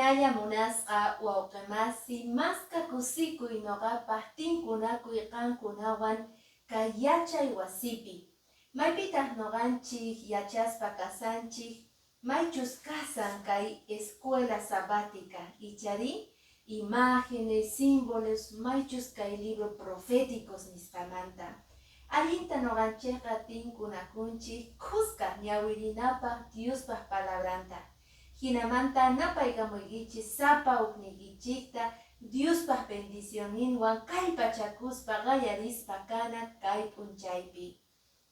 Hinalla munasqa wawqimasi, maska kusikuy noqapaq tinkunakuy qankunawan kay yachay wasipi. Maypitaq noqanchik yachaspa kasanchik maychus kasan kay escuela sabática, ichari imágenes, símbolos, maychus kay libro proféticos nisqamanta. Allinta noqanchikqa tinkunakunchik kuska ñawirinapaq Diospaq palabranta. Hinamanta napaykamuykichik sapa ukniykichikta Diospaq bendicionninwan kallpachakuspa qallarispa kana kay p'unchaypi.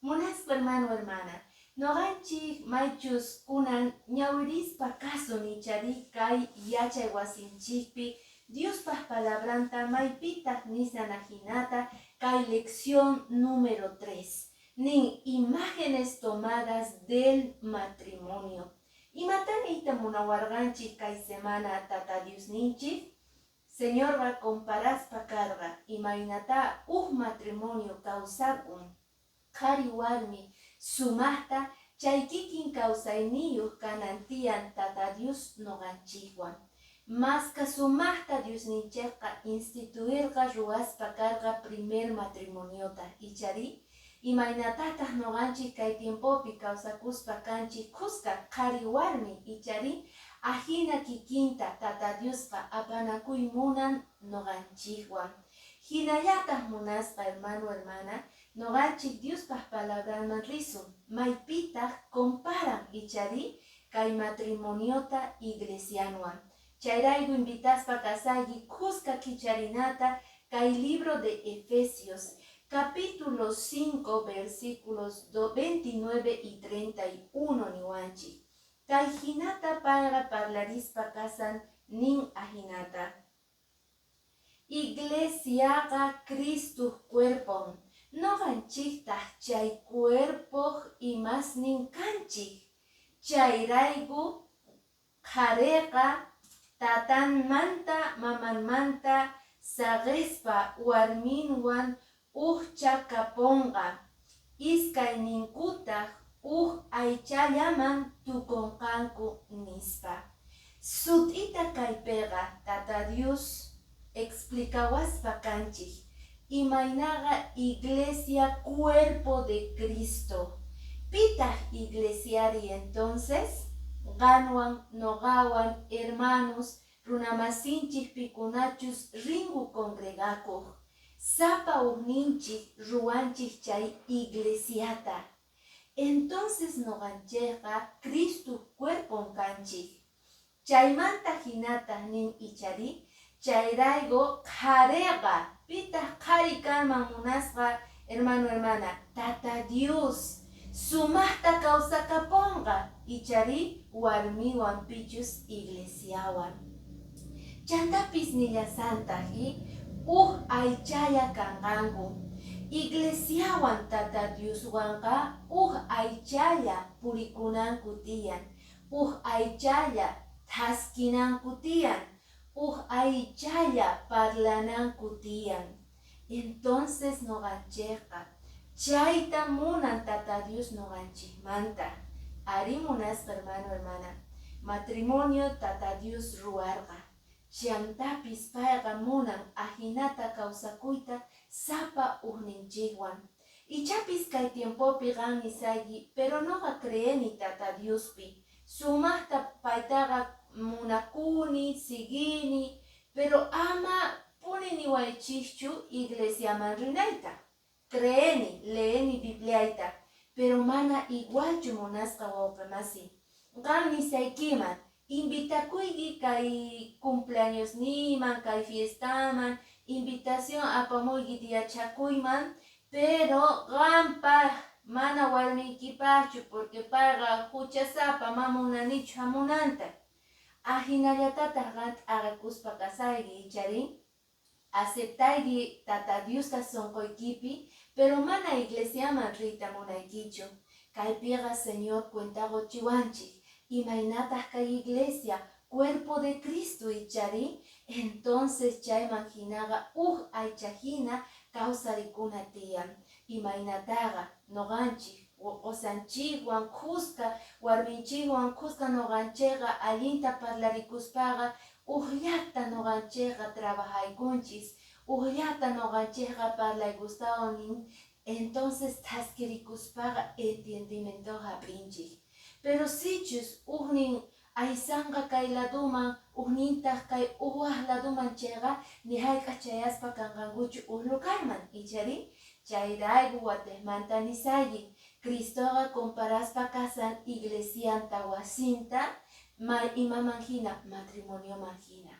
Munasqa hermano, hermana, noqanchik maychus kunan ñawirispa kasun ichari kay yachay wasinchikpi Diospaq palabranta maypitaq nisanahinata kay lección número 3 nin imágenes tomadas del matrimonio. Imata niyta munawarqanchik kay semana Tata Diosninchik? Señorqa comparaspa karqa imaynata uj matrimonio kawsakun qhari warmi sumaqta chay kikin kawsayniyuq kanan tiyan Tata Dios noqanchikwan. Maska sumaqta Diosninchikqa instituirqa ruwaspa karqa primer matrimoniota, ichari imaynatataq noqanchik kay tiempopi kawsakuspa kanchik kuska qhari warmi, ichari ahina kikinta Tata Diosqa apanakuy munan noqanchikwan. Hinallataq munasqa hermano, hermana, noqanchik Diospaq palabranman risun maypitaq comparan ichari kay matrimoniota iglesianwan. Chayrayku invitaspa kasayki kuska kicharinata kay libro de Efesios capítulo 5 versículos 29 y 31 niwanchik. Kay hinata payqa parlarispa kasan nin ahinata. Iglesiaqa Cristuq cuerpon, noqanchiktaq chay cuerpoq imasnin kanchik. Chayrayku qhariqa tatanmanta mamanmanta saqispa warminwan ujchakaponqa, iskayninkutaq uj aychallaman tukunqanku nispa. Sut'ita kaypiqa Tata Dios explicawaspa kanchik imaynaqa iglesia cuerpo de Cristo. Pitaq iglesiari entonces? Qanwan, noqawan, hermanos, runamasinchik pikunachus rinku congregakuq. Sapa ukninchik ruwanchik chay iglesiata. Entonces noqanchikqa Cristo cuerpon kanchik. Chaymanta hinata nin ichari, chayrayku qhariqa, pitaq qhari kanman munasqa hermano, hermana? Tata Dios sumaqta kawsakaponqa ichari warmiwan pichus iglesiawan. Chantapis nillasantaq uj aychalla kanqanku. Iglesiawan Tata Dioswanqa uj aychalla purikunanku tiyan, uj aychalla thaskinanku tiyan, uj aychalla parlananku tiyan. Entonces noqanchikqa chayta munan Tata Dios noqanchikmanta. Ari munasqa hermano, hermana, matrimonio Tata Dios ruwarqa. Chantapis payqa munan ahinata kawsakuyta sapa ukninchikwan. Ichapis kay tiempopi qan nisayki, pero noqa creeni Tata Diospi. Sumaqta paytaqa munakuni, siguini, pero ama puni niwaychikchu iglesiaman rinayta. Creeni, leeni Bibliayta, pero mana igualchu munasqa wawqimasi. Qan nisaykiman, invitakuyki kay cumpleañosniyman, kay fiestaman, invitación apamuyki diyachakuyman, pero qanpaq mana warmiykipaqchu, porque payqa huchasapa ma munanichu hamunanta. Ahinallatataq qan t'aqakuspa kasayki ichari aceptayki Tata Diosta sunquykipi, pero mana iglesiaman riyta munaykichu. Kaypiqa Señor cuenta quchiwanchik imaynataq kay iglesia cuerpo de Cristo ichari, entonces chayman hinaqa uj aychahina kawsarikuna tiyan. Imaynataqa noqanchik Qosanchikwan khuska, warminchikwan khuska noqanchikqa allinta parlarikuspaqa ujllata noqanchikqa trabajaykunchis, ujllata noqanchikqa parlaykustawan, entonces thaskirikuspaqa entendimiento hap'inchik. Pero sichus ujnin aysanqa kay laduman, ujnintaq kay uwaj laduman chayqa, ni hayk'aq chayaspa kanqankuchu uj lugarman, ichari? Chayrayku watejmanta nisayki, Cristoqa comparaspa kasan iglesianta wasinta may imaman hina, matrimonioman hina.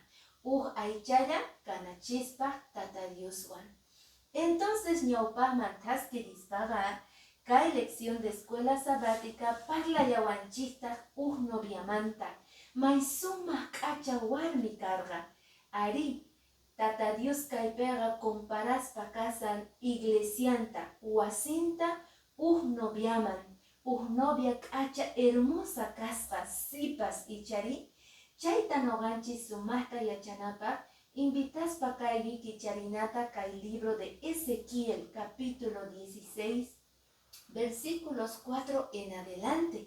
Uj aychalla kanachispa Tata Dioswan. Entonces ñawpaqman thaskirispaqa kay lección de escuela sabática parlallawanchiktaq uj noviamanta, may sumaq k'acha warmi karqa. Arí, Tata Dios kaypiqa comparaspa kasan iglesianta, wasinta uj noviaman, uj novia k'acha hermosa kasqa sipas, ichari? Chayta noqanchis sumaqta yachanapaq invitaspa kayki kicharinata kay libro de Ezequiel capítulo 16 versículos 4 en adelante.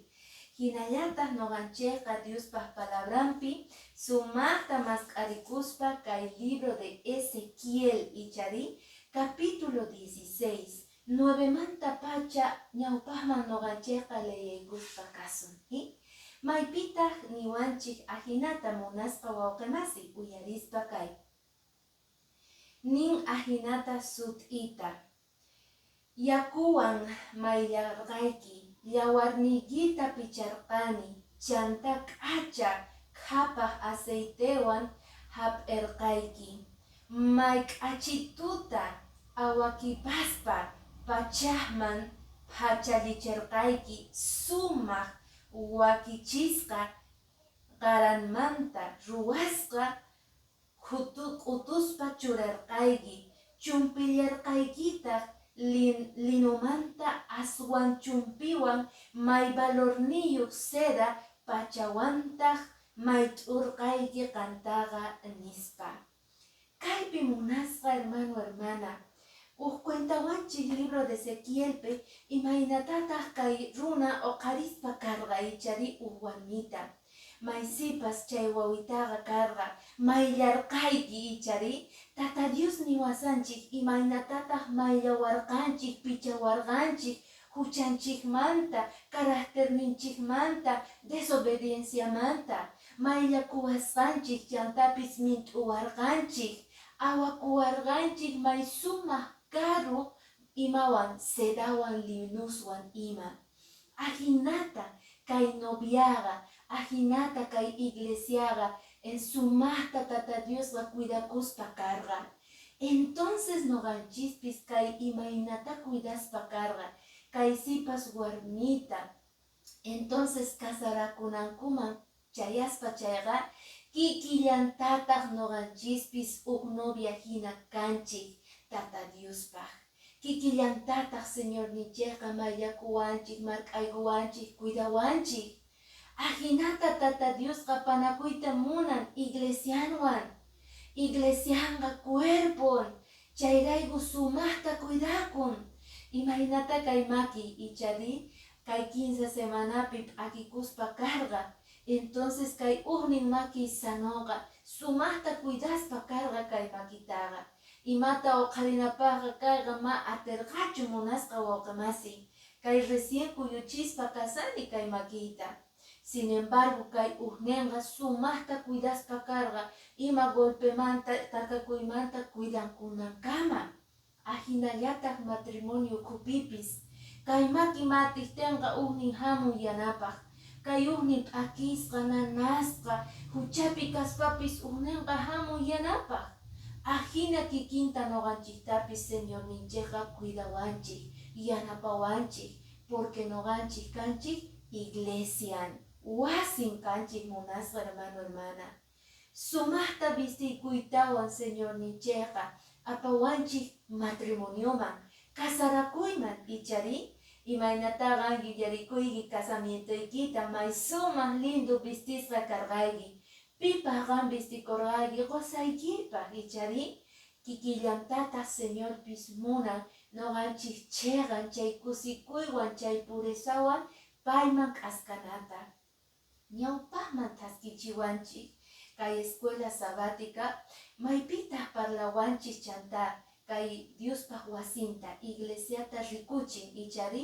Hinallataq noqanchikqa Diospaq palabranpi sumaqta mask'arikuspa kay libro de Ezequiel, ichari, capítulo 16 9manta pacha ñawpaqman noqanchikqa leyaykuspa kasun. Maypitaq niwanchik ajinata, munasqa wawqimasi, uyarispa kay. Nin ajinata sut'ita: Yakuwan mayllarqayki, yawarniykita picharqani, chantá k'acha qhapaj aceitewan jap'erqayki. May k'achituta awakipaspa pachajman p'achallicherqayki, sumaj wakichisqa qaranmanta ruwasqa k'utuspa churarqayki, chumpillarqaykitaj linomanta aswan chumpiwan, may valorniyoj seda pachawantaj mayt'urqayki qantaqa, nispa. Kaypi munasqa hermano, hermana, uj cuentawanchik libro de Ezequielpi imaynatataq kay runa uqharispa karqa, ichari, uj warmita. May sipas chay wawitaqa karqa, mayllarqayki, ichari? Tata Dios niwasanchik imaynatataq mayllawarqanchik, pichawarqanchik huchanchikmanta, caracterninchikmanta, desobedienciamanta, mayllakuwasqanchik, chantapis mint'uwarqanchik, awakuwarqanchik may sumaq karu imawan, sedawan, linuswan ima. Ajinata kay noviaqa, ajinata kay iglesiaqa en sumaqta Tata Diosqa cuidakuspa karqa. Entonces noqanchispis kay imaynata cuidaspa karqa kay sipas warmita, entonces casarakunankuman chayaspa chayqa, kikillantataq noqanchispis uj novia hina kanchik Tata Diospaq. Kikillantataq Señorninchikqa mayllakuwanchik, mark'aykuwanchik, cuidawanchik. Ajinata Tata Diosqa panakuyta munan iglesianwan. Iglesianqa cuerpon, chayrayku sumaqta cuidakun. Imaynata kay maki, ichari, kay 15 semanapi p'akikuspa karqa. Entonces kay ujnin maki sanoqa, sumaqta cuidaspa karqa kay makitaqa. Imata uqharinapaqqa kayqa ma atirqachu, munasqa wawqimasi. Kay recién kuyuchispa kasani kay makiyta. Sin embargo, kay ujninqa sumaqta cuidaspa karqa ima golpemanta, takakuymanta cuidankunankama. Ajinallataq matrimonio ukhupipis. Kay maki matiqtinqa ujnin hamun yanapaq. Kay ujnin p'akisqa, nanasqa, huchapi kaspapis ujninqa hamun yanapaq. Ajina kikinta noqanchiktapis Señorninchikqa cuidawanchik, yanapawanchik, porque noqanchik kanchik iglesian, wasin kanchik, munasqa hermano, hermana. Sumaqta vistiykuytawan Señorninchikqa apawanchik matrimonioman, casarakuyman, ichari? Imaynataqa yuyarikuyki casamientoykita, may sumaq lindo vistisqa karqayki. Pipaq qan vistikurqayki? Qusaykipaq, ichari? Kikillantataq Señorpis munan noqanchik cheqan chay kusikuywan, chay purezawan payman k'askanata. Ñawpaqman thaskichiwanchik kay escuela sabática, maypitaq parlawanchik chantá kay Diospaq wasinta, iglesiata rikuchin, ichari?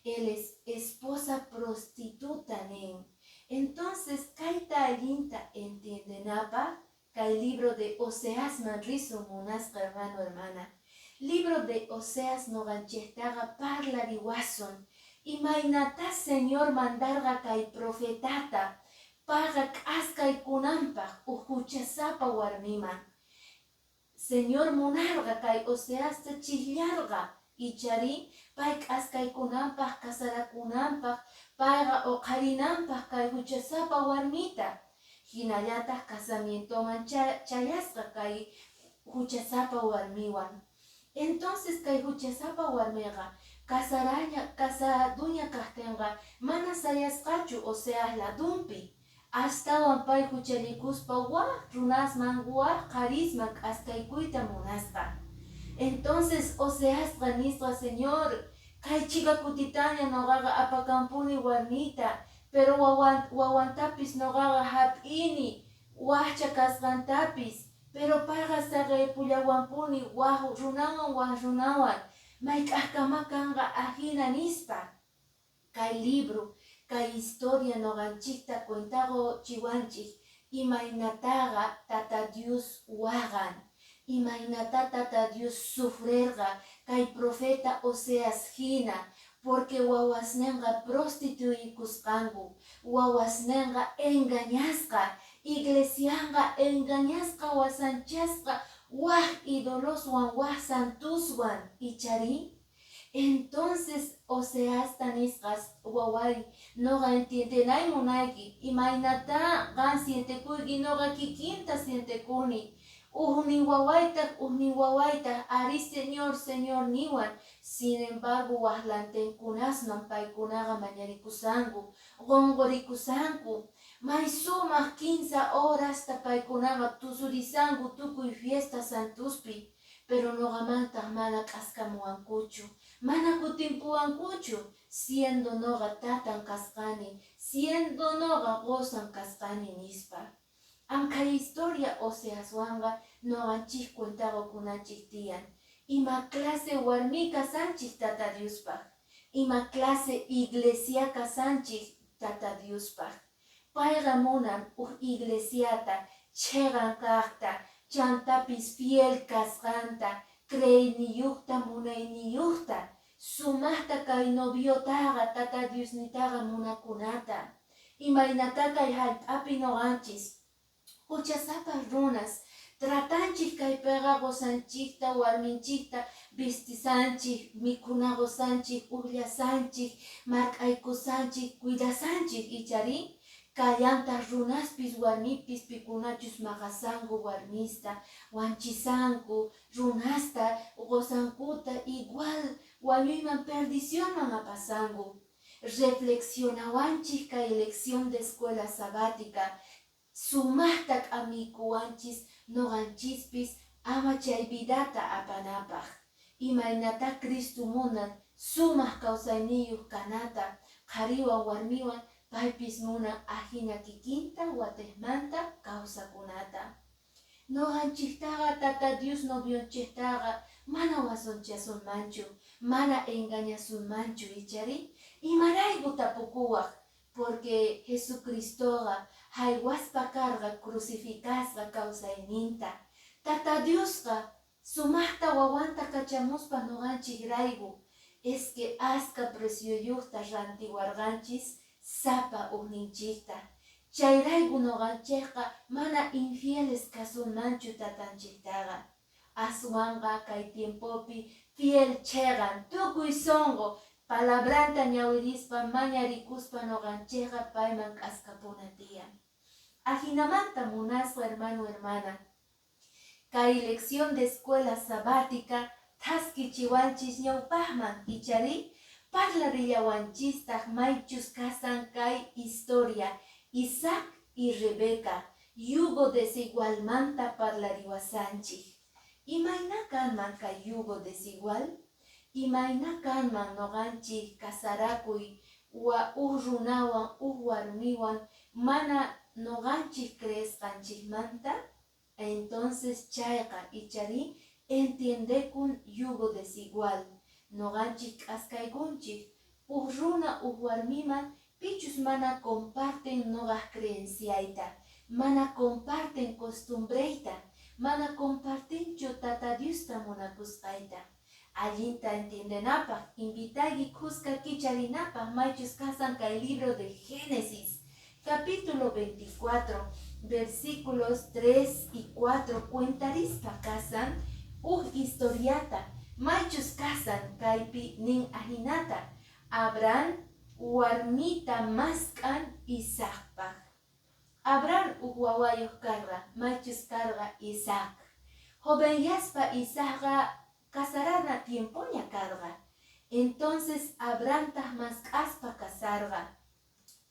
El es esposa prostituta nin. Entonces kayta allinta entiendenapaq kay libro de Oseasman risun, munasqa hermano, hermana. Libro de Oseas noqanchiktaqa parlariwasun imaynata Señor mandarqa kay profetata paqa k'askaykunanpaq uj huchasapa warmiman. Señor munarqa kay Oseasta chiqllarqa, ichari? Pay k'askaykunanpaq, casarakunanpaq, payqa uqharinanpaq kay huchasapa warmita. Hinallataq casamientoman chayasqa kay huchasapa warmiwan. Entonces kay huchasapa warmiqa casaraña, casaduña kaqtinqa mana sayasqachu Oseas ladunpi. Astawan pay huchallikuspa wak runasman, wak qharisman k'askaykuyta munasqa. Entonces Oseasqa nisqa: "Señor, kay chika kutitaña noqaqa apakampuni warmita, pero wawantapis noqaqa hap'ini, waqcha kasqantapis, pero payqa saqaypullawanpuni wak runawan, wak runawan. Mayk'aqkama kanqa ahina?" nispa. Kay libro, kay historia noqanchikta cuentaquchiwanchik imaynataqa Tata Dios waqan, imaynata Tata Dios sufrirqa kay profeta Oseas hina, porque wawasninqa prostituikusqanku, wawasninqa engañasqa, iglesianqa engañasqa, wasanchasqa wak idoloswan, wak santuswan, ichari? Entonces Oseasta nisqas: "Waway, noqa entiendenay munayki, imaynata qan sientekuyki, noqa kikinta sientekuni. Ujnin wawaytaq, ujnin wawaytaq, ari Señor, Señor niwan. Sin embargo, waqlantinkunasman paykunaqa mañarikusanku, qunqurikusanku. May sumaq 15 horasta paykunaqa tusurisanku tukuy fiesta santuspi, pero noqamantaq mana k'askamuwankuchu, mana kutimpuwankuchu, siendo noqa tatan kasqani, siendo noqa qosan kasqani", nispa. Ankay historia Oseaswanqa noqanchik cuentaqa kunanchik tiyan ima clase warmi kasanchik Tata Diospaq, ima clase iglesia kasanchik Tata Diospaq. Payqa munan uj iglesiata cheqan kaqta, chantapis fiel kasqanta, creeyniyuqta, munayniyuqta, sumaqta kay noviotaqa, Tata Diosnitaqa munakunata. Imaynata kay hallp'api noqanchis huchasapa runas tratanchik kaypiqa qusanchikta, warminchikta, vistisanchik, mikhuna qusanchik, uqllasanchik, mark'aykusanchik, cuidasanchik, ichari? Kallantaq runaspis, warmipis, pikunachus maqasanku warmista, wanchisanku runasta, qusankuta igual wañuyman, perdicionman apasanku. Reflexionawanchik kay lección de escuela sabática, sumaqta k'amikuwanchis noqanchispis ama chay vidata apanapaq. Imaynata Cristo munan sumaq kawsayniyuq kanata qhariwan, warmiwan, paypis munan ahina kikinta watiqmanta kawsakunata. Noqanchiktaqa Tata Dios novionchiktaqa mana wasanchasunmanchu, mana engañasunmanchu, ichari? Imarayku tapukuwaq? Porque Jesucristoqa haywaspa karqa crucificasqa kawsayninta. Tata Diosqa sumaqta wawanta kachamuspa noqanchikrayku, es que aska precioyuqta rantiwarqanchis sapa ujninchikta. Chayrayku noqanchikqa mana infieles kasunmanchu tatanchiktaqa. Aswanqa kay tiempopi fiel, cheqan, tukuy sunqu palabranta ñawirispa, mañarikuspa noqanchikqa payman k'askapuna tiyan. Ajinamanta, munasqa hermano, hermana, kay lección de escuela sabática thaskichiwanchis ñawpaqman, ichari? Parlarillawanchistaq maychus kasan kay historia Isaac y Rebeca, yugo desigualmanta parlariwasanchik. Imayna kanman kay yugo desigual? Imayna kanman noqanchik kasarakuy wa uj runawan uj warmiwan mana noqanchik creesqanchikmanta? Entonces chayqa, ichari, entiendekun yugo desigual. Noqanchik k'askaykunchik uj runa uj warmiman pichus mana comparten noqaj creenciayta, mana comparten costumbreyta, mana compartenchu Tata Diosta munakusqayta. Allinta entiendenapaq, invitayki kuska kicharinapaq maychus kasan kay libro de Génesis, capítulo 24, versículos 3 y 4, cuentarispa kasan uj historiata, maychus kasan kaypi nin ahinata: Abraham warmita mask'an Isaacpaq. Abraham uj wawayuq karqa, maychus karqa Isaac. Jovenyaspa Isaacqa casarana tiempoña karqa. Entonces Abrahamtaq mask'aspa kasarqa.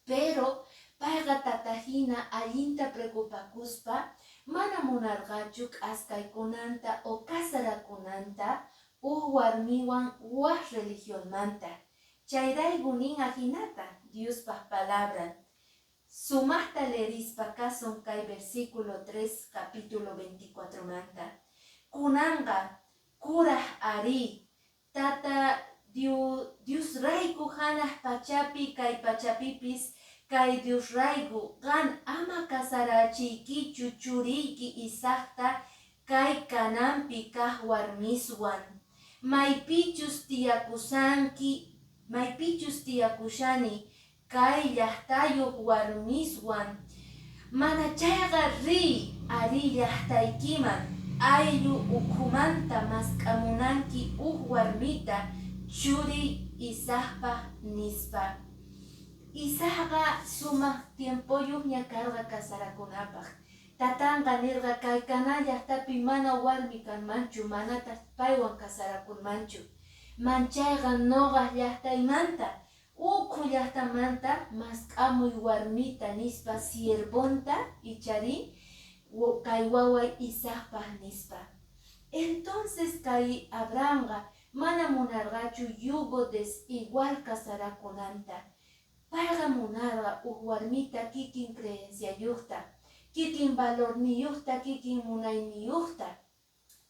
Pero payqa tatahina allinta preocupakuspa mana munarqachu k'askaykunanta o kasarakunanta uj warmiwan waj religionmanta. Chayrayku nin ajinata Diospaq palabran. Sumaqta leerispa kasun kay versículo 3 capítulo 24 manta. Kunanqa kuraj ari, Tata Diosrayku hanaq pachapi kay pachapipis kay Diosrayku qan ama kasarachiykichu churiyki Isaacta kay Canaanpi kaq warmiswan, maypichus tiyakusanki maypichus tiyakushani kay llaqtayuq warmiswan. Mana chayqa riy ari llaqtaykiman, ayllu ukhumanta mask'amunanki uj warmita churiy Isaacpaq, nispa. Isaacqa sumaq tiempoyuqña karqa kasarakunapaq. Tatanqa nirqa kay Canaán llaqtapi mana warmi kanmanchu, manataq paywan kasarakunmanchu. Manchayqa noqaq llaqtaymanta, ukhu llaqtamanta mask'amuy warmita nispa siervonta, ichari, kay waway Isaacpaq, nispa. Entonces kay Abrahamqa mana munarqachu yugo desigual kasarakunanta. Payqa munarqa uj warmita kikin creenciayuqta, kikin valorniyuqta, kikin munayniyuqta.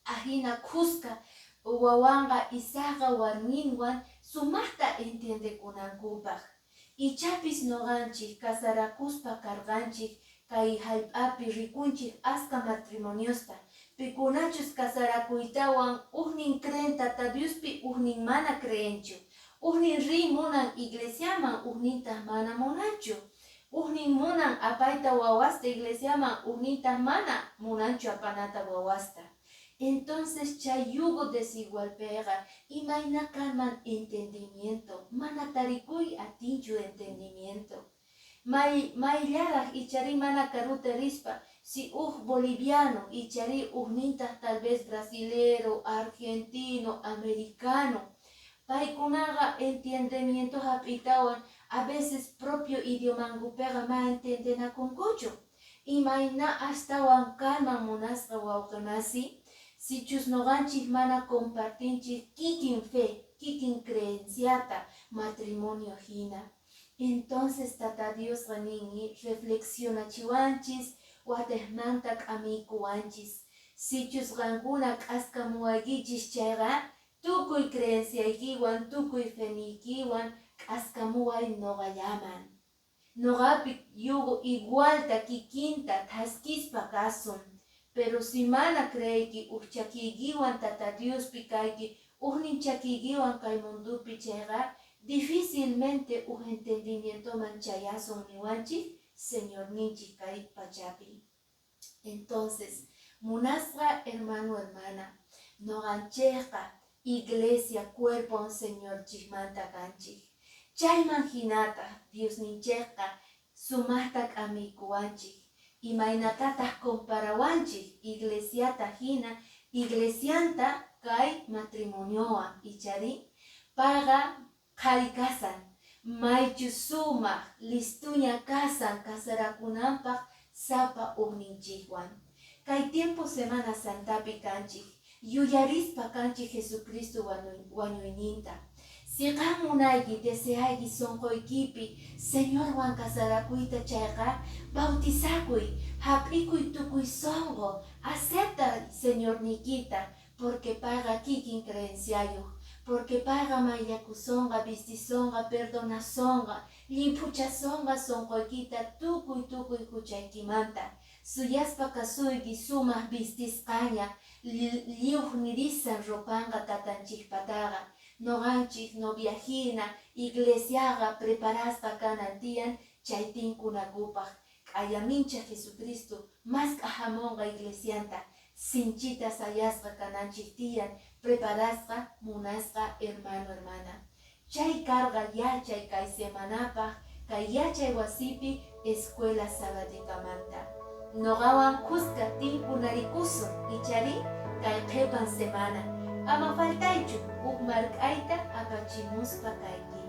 Ahina kuska wawanqa Isaacqa warminwan sumaqta entiendekunankupaq. Ichapis noqanchik kasarakuspa karqanchik kay hallp'api rikunchik aska matrimoniosta, pikunachus kasarakuytawan ujnin creen Tata Diospi, ujnin mana creenchu. Ujnin riy munan iglesiaman, ujnintaq mana munanchu. Ujnin munan apayta wawasta iglesiaman, ujnintaq mana munanchu apanata wawasta. Entonces chay yugo desigualpiqa imayna kanman entendimiento? Mana tarikuy atinchu entendimiento. Mayllaraq ichari mana karuta rispa, si uj boliviano ichari ujnintaq tal vez brasilero, argentino, americano, paykunaqa entendimiento hap'itawan a veces propio idiomankupiqa ma entendenakunkuchu. Imayna astawan kanman, munasqa wawqimasi, sichus noqanchik mana compartinchik kikin fe, kikin creenciata matrimonio hina? Entonces Tata Diosqa nin, reflexionachiwanchis, watejmanta k'amiykuwanchis: sichus qankuna k'askamuwaykichis chayqa, tukuy creenciaykiwan, tukuy feniykiwan k'askamuway noqallaman. Noqapi yugo igualta kikinta thaskispa kasun. Pero si mana creeyki, uj chakiykiwan Tata Diospi kayki, ujnin chakiykiwan kay mundupi chayqa, difícilmente uj entendimientoman chayasun niwanchik Señorninchik kay pachapi. Entonces, munasqa hermano, hermana, noqanchikqa iglesia cuerpon Señorchikmanta kanchik. Chayman hinataq Diosninchikqa sumaqta k'amiykuwanchik. Imaynatataq comparawanchik iglesiata hina, iglesianta kay matrimoniowan, ichari? Payqa qhari kasan, maychu sumaq listuña kasan kasarakunanpaq sapa ujninchikwan. Kay tiempo Semana Santapi kanchik. Yuyarispa kanchik Jesucristo wañuyninta. Si qan munayki, deseayki sonqoykipi Señorwan casarakuyta chayqa, bautizakuy, hap'ikuy tukuy sonqo, acepta Señorniykita, porque payqa kikin creenciayuq, porque payqa mayllakusonqa, vistisonqa, perdonasonqa, llimphuchasonqa sonqoykita tukuy tukuy huchaykimanta. Suyaspa kasuyki sumaq vistisqaña, lliuj nirisan ropanqa tatanchikpataqa. Noqanchik novia hina iglesiaqa preparasqa kanan tiyan chay tinkunakupaq. K'ayamincha Jesucristo mask'a hamunqa iglesianta, sinchita sayasqa kananchik tiyan, preparasqa, munasqa hermano, hermana. Chay karqa yachay kay semanapaq kay yachay wasipi escuela sabáticamanta. Noqawan kuska tinkunarikusun ichari kay qhipan semana. Ama faltaychu huk mark'ayta apachimuspa kayki.